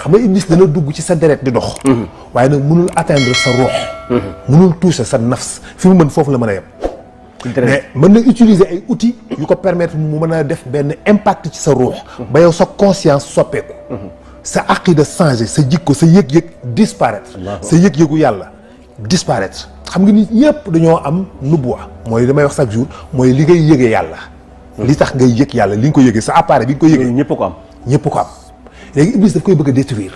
xam nga iblis dana dugg ci sa deret di dox. waaye nag mënul atteindre sa ruux. mënul toucher sa nafs fi mu mën foofu la mën a yem. mais mën na utiliser ay outils yu ko permettre mu mën a def benn impact ci sa ruux. ba yow sa conscience soppeeku. sa aqida changer sa jikko sa yëg-yëg disparaître. sa yëg-yëgu yàlla disparaître. xam nga nit ñëpp dañoo am nubuwa mooy damay wax chaque jour mooy li ngay yëgee yàlla. li tax ngay yëg yàlla li nga ko yëgee sa appareil bi nga ko yëgee. ñëpp ko am ñëpp ko am léegi iblis daf koy bëgg a détruire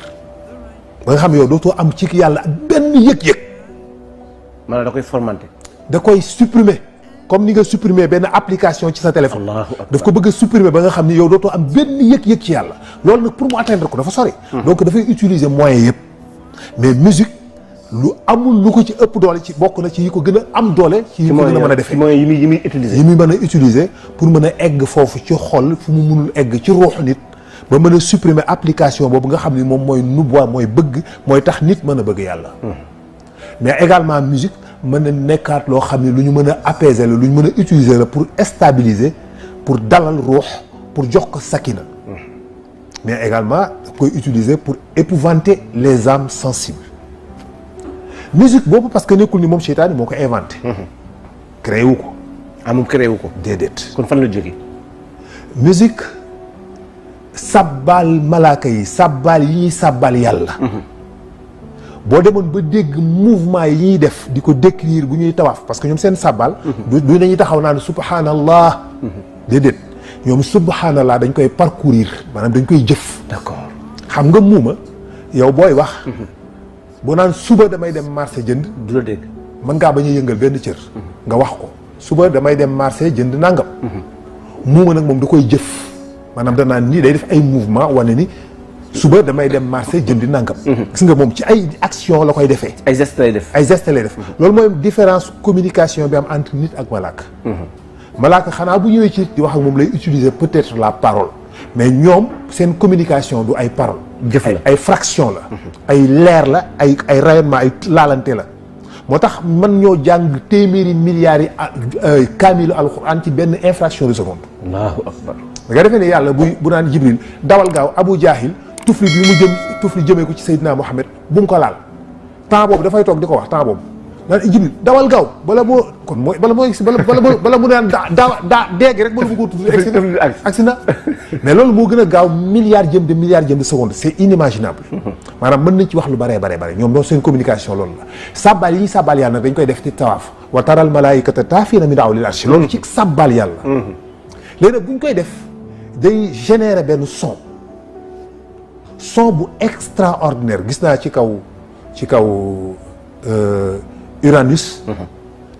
ba nga xam yow dootoo am ci yàlla ak benn yëg-yëg. maanaam da koy formanté. da koy supprimer comme ni nga supprimer benn application ci sa téléphone. daf ko bëgg a supprimer ba nga xam ni yow dootoo am benn yëg-yëg ci yàlla loolu nag pour mu atteindre ko dafa sori. donc dafay utiliser moyens yëpp mais musique lu amul lu ko ci ëpp doole ci bokk na ci yi ko gën a am doole. ci yi ko gën a mën a defee mooy yi muy utiliser. yi muy mën a utiliser pour mën a egg foofu ci xol fu mu mënul egg ci ruux nit ba mën a supprimer application boobu nga xam ni moom mooy nubwa mooy bëgg mooy tax nit mën a bëgg yàlla. mais également musique mën na nekkaat loo xam ne lu ñu mën a apaiser la lu ñu mën a utiliser la pour stabiliser pour dalal ruux pour jox ko sakina. mais également da koy utiliser pour épouvanter les âmes sensibles. musique boobu parce que nekkul ni moom seytaane moo ko inventé. créé wu ko. moom créé wu ko. déedéet. kon fan la jógee. musique sabbal malaaka yi sabbal yi ñuy sabbal yàlla. boo demoon ba dégg mouvement yi ñuy def di ko décrire bu ñuy tawaaf parce que ñoom seen sabbal. du nañuy taxaw naan subhanallah. déedéet ñoom subhanallah dañ koy parcourir maanaam dañ koy jëf. d'accord xam nga muuma yow booy wax. boo naan suba damay dem marché jënd. du la dégg. mën ngaa bañ a yëngal benn cër. nga wax ko suba damay dem marché jënd nangam. muuma nag moom da koy jëf maanaam danaan nii day def ay mouvement wane ni suba damay dem marché jëndi nangam. gis nga moom ci ay action la koy defee. ay gestes lay def. ay gestes lay def. loolu mooy différence communication bi am entre nit ak malaaka. malaaka xanaa bu ñëwee ci di wax ak moom lay utiliser peut-être la parole mais ñoom seen communication du ay parole. jëf la ay fraction la. ay leer la ay rayonnement ay laalante la. moo tax mën ñoo jàng téeméeri milliards yi kaamilu alxuraan ci benn infraction de seconde. allahu akbar. da nga defee ne yàlla bu naan Jibril dawal gaaw Abu Jahil tufli bi mu tufli jëmee ko ci Seydina Mohamed bu mu ko laal temps boobu dafay toog di ko wax temps boobu naan Jibril dawal gaaw bala moo kon mooy bala mu naan daa dégg rek bala mu ko tudd agsi na mais loolu moo gën a gaaw milliards jëm de seconde c'est inimaginable. maanaam mën nañ ci wax lu bare ñoom doon seen communication loolu la sabbal yi ñuy sabbal yàlla nag dañ koy def ci tawaaf wa taral malaayikata taafiina min hawlil arsh loolu ci sabbal yàlla. léegi nag bu ñu koy def day générer benn son bu extraordinaire gis naa ci kaw Uranus.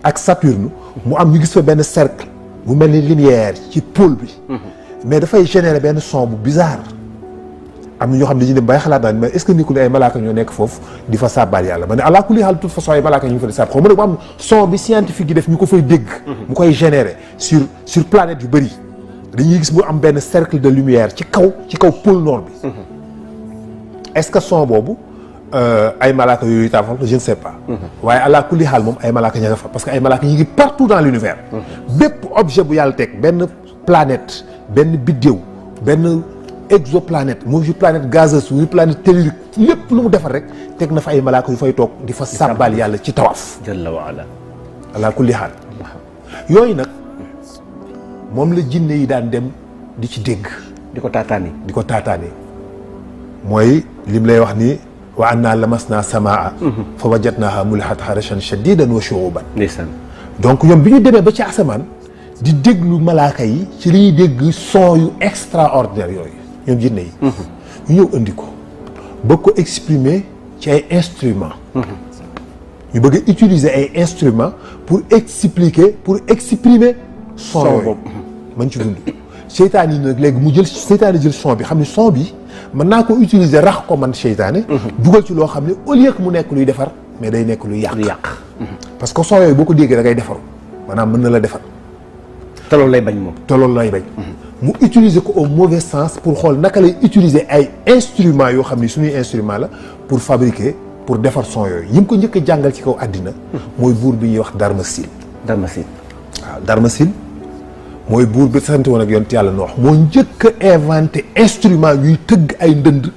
ak Saturne mu am ñu gis fa benn cercle bu mel ni lumière ci pôle bi. mais dafay générer benn son bu bizarre. am na ñoo xam ne dañuy dem bay xalaat naan mais est-ce que nekkul ay malaaka ñoo nekk foofu di fa sàbbaal yàlla ma ne allah kulli haal toute façon ay malaaka ñu ngi fa di sàbb xaw ma nag bu am son bi scientifique yi def ñu ko fay dégg. mu koy générer sur planète yu bëri. dañuy gis mu am benn cercle de lumière ci kaw pôle nord bi. est-ce que son boobu ay malaaka yooyu taafal je ne sais pas. waaye allah kulli haal moom ay malaaka ña nga fa parce que ay malaaka ñu ngi partout dans l'univers. bépp objet bu yàlla teg benn planète benn biddéew benn exoplanète muy planète gazeuse muy planète tellurique lépp lu mu defar rek teg na fa ay malaaka yu fay toog di fa sàbbaal yàlla ci tawaaf. jalla wa ala. allah kulli haal. yooyu nag moom la jinne yi daan dem di ci dégg. di ko taataani. mooy lim lay wax ni wa annaa lamasnaa samaa fa wajadnaahaa mulihat harashan shadiidan wa shu'uban. ndeysaan. donc ñoom bi ñu demee ba ci asamaan di déglu malaaka yi ci li ñuy dégg son yu extraordinaire yooyu ñoom jinne yi. ñu ñëw indi ko bëgg ko exprimer ci ay instruments. ñu bëgg a utiliser ay instruments pour exprimer son yooyu mën ci dund. seytaane yi nag léegi mu jël son bi xam ne son bi mën naa ko utiliser rax ko man seytaane. dugal ci loo xam ne au lieu que mu nekk luy defar mais day nekk luy yàq. parce que son yooyu boo ko déggee da ngay defaru maanaam mën na la defar. te loolu lay bañ moom. mu utiliser ko au mauvais sens pour xool naka lay utiliser ay instruments yoo xam ni suñuy instrument la pour fabriquer pour defar son yooyu yi mu ko njëkk a jàngal ci kaw àddina. mooy buur bi ñuy wax Darmasil. waaw Darmasil mooy buur bi sant woon ak yonent yàlla Noox moo njëkk a inventé instrument yuy tëgg ay ndënd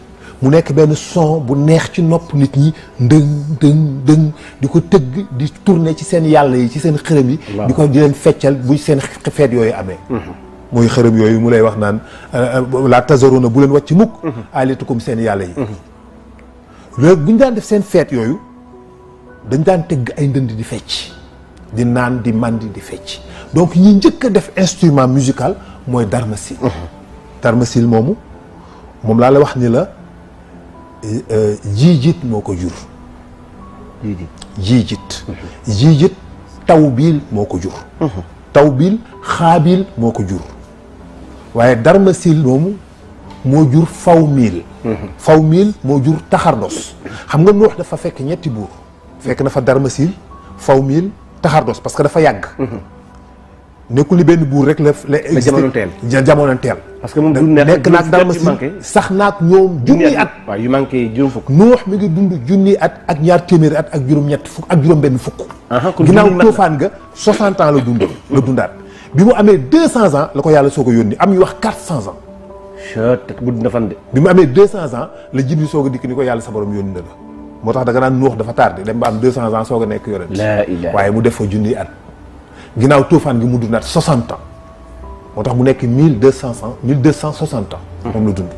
mu nekk benn son bu neex ci nopp nit ñi ndëng di ko tëgg di tourner ci seen yàlla yi ci seen xërëm yi di leen feccal bu seen feet yooyu amee mooy xërëm yooyu mu lay wax naan la tasaruna bu leen wàcc mukk alitukum seen yàlla yi léegi bu ñu daan def seen feet yooyu dañ daan tëgg ay ndënd di fecc di naan di mandi di fecc donc ñi njëkk a def instrument musical mooy Darmasil Darmasil moom laa la wax ni la jiijit moo ko jur jiijit tawbiil moo ko jur tawbiil xaabil moo ko jur waaye Darmasil moomu moo jur fawmiil fawmiil moo jur taxardos xam nga Nuux dafa fekk ñetti buur fekk na fa Darmasil fawmiil taxardos parce que dafa yàgg nekkul ni benn buur rek la jamono teel parce que moom nekk naag Darmasil sax naag ñoom junni at waaw yu manqué juróom fukk Nuux mi ngi dund junni at ak ñaar téeméeri at ak juróom-ñett fukk ak juróom-benn fukk ginnaaw toofaan nga 60 ans la dundaat bi mu amee 200 ans la ko yàlla soo ko yónni am ñu wax 400 ans gudd na fan de bi mu amee 200 ans la Jibril soog a dikk ni ko yàlla sa borom yónni na la moo tax da nga naan Nuux dafa tardé dem ba am 200 ans soog a nekk yonent waaye mu def fa junni at ginnaaw toofaan gi mu dundaat 60 ans moo tax mu nekk 1260 ans moom la dund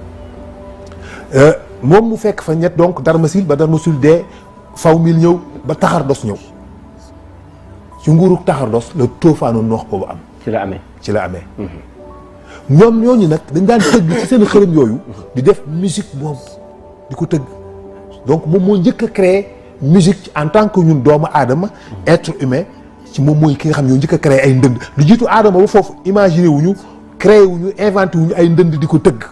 moom mu fekk fa ñett donc Darmasil ba Darmasil dee fawmiil ñëw ba taxardos ñëw ci nguurug taxardos la toofaanu Nuux boobu am ci la amee ñoom ñooñu nag dañ daan tëgg ci seen xërëm yooyu di def musique boobu di ko tëgg donc moom moo njëkk a créé musique en tant que ñun doomu aadama être humain ci moom mooy ki nga xam ñoo njëkk a créé ay ndënd lu jiitu aadama ba foofu imaginer wuñu créé wuñu inventé wuñu ay ndënd di ko tëgg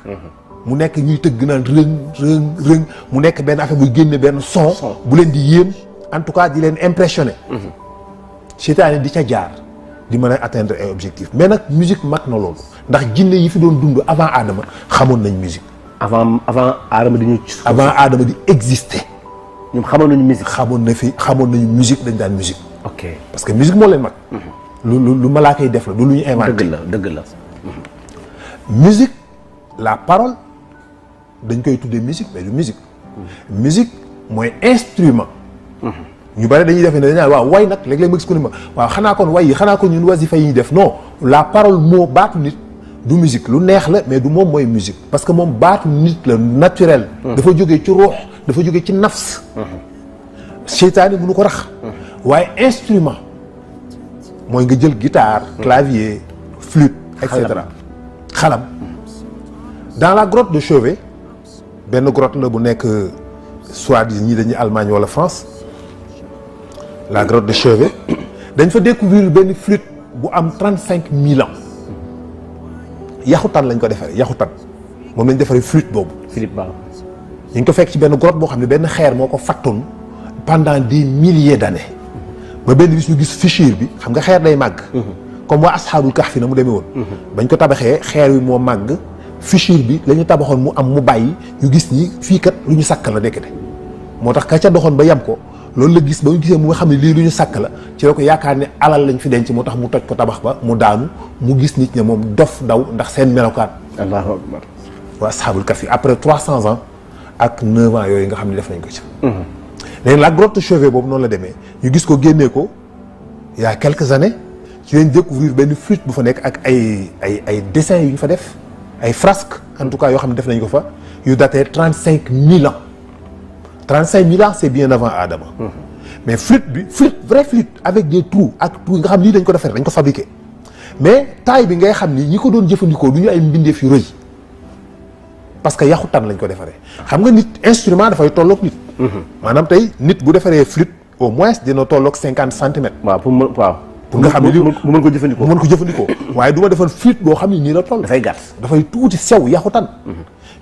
mu nekk ñuy tëgg naan rëng mu nekk benn affaire buy génne benn son bu leen di yéem en tout cas di leen impressionné seytaane di ca jaar di mën a atteindre ay objectif mais nag musique mag na loolu ndax jinne yi fi doon dund avant aadama xamoon nañ musique avant aadama di ñu avant aadama di exister ñoom xamoon nañu musique dañ daan musique ok parce que musique moo leen mag lu malaaka yi def la du lu ñu inventé dëgg la musique la parole dañ koy tuddee musique mais du musique musique mooy instrument ñu bari dañuy def ne dañ naan waaw way nag léeg-léeg ma gis ko ni ma waaw xanaa kon way yi xanaa kon ñun wasifa yi ñuy def non la parole moo baatu nit du musique lu neex la mais du moom mooy musique parce que moom baatu nit la naturel dafa jógee ci ruux dafa jógee ci nafs seytaane mënu ko rax waaye instrument mooy nga jël guitare clavier flûte et cetera xalam dans la grotte de Chauvet benn grotte la bu nekk soit-disant ñii dañuy Allemagne wala France la grotte de Chauvet dañ fa découvrir benn flûte bu am 35 000 ans yaxutan lañ ko defaree yaxutan moom lañ defaree flûte boobu. Philippe Ba. ñu ngi ko fekk ci benn grotte boo xam ne benn xeer moo ko fattoon pendant des milliers d'années ba benn bis ñu gis fissure bi xam nga xeer day màgg. comme waa asxaabul kahfi na mu demee woon. bañ ko tabaxee xeer wi moo màgg fissure bi la ñu tabaxoon mu am mu bàyyi ñu gis ni fii kat lu ñu sàkk la nekkate moo tax ka ca doxoon ba yem ko loolu la gis ba ñu gisee mu nga xam ne lii lu ñu sàkk la ci la ko yaakaar ne alal lañ fi denc moo tax mu toj ko tabax ba mu daanu mu gis nit ñi moom dof daw ndax seen melokaan. allahu akbar. waa asxaabul kahfi après 300 ans ak 9 ans yooyu nga xam ne def nañ ko ci. léegi la grotte Chauvet boobu noonu la demee ñu gis ko génnee ko il y a quelques années ci leen découvrir benn flûte bu fa nekk ak ay dessins yu ñu fa def ay frasques en tout cas yoo xam ne def nañ ko fa yu daté 35 000 ans 35 000 ans c'est bien avant Adama. mais flûte bi vraie flûte avec des trous ak trous nga xam lii dañ ko defar dañ ko fabriqué mais taille bi ngay xam ni ñi ko doon jëfandikoo du ñu ay mbindeef yu rëy parce que yaxu tan lañ ko defaree xam nga nit instrument dafay tolloog nit. maanaam tey nit bu defaree flûte au moins dina tolloog 50 centimètres. waaw pour nga xam ne li mu mën ko jëfandikoo. mu mën ko jëfandikoo waaye du ma defar flûte boo xam ne nii la toll. dafay gàtt dafay tuuti sew yaxutan.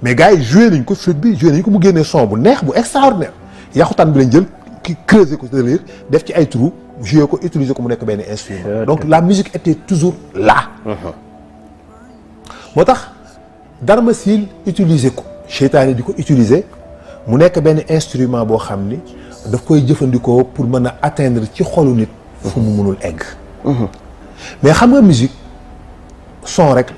mais gars yi joué nañ ko flûte bi joué nañ ko mu génnee son bu neex bu extraordinaire yaxutan bi lañ jël ki creuser ko derrière def ci ay trous joué ko utiliser ko mu nekk benn instrument. donc la musique était toujours là. moo tax Darmasil utiliser ko seytaane di ko utiliser mu nekk benn instrument boo xam ni daf koy jëfandikoo pour mën a atteindre ci xolu nit. fu mu mënul egg. mais xam nga musique son rek la.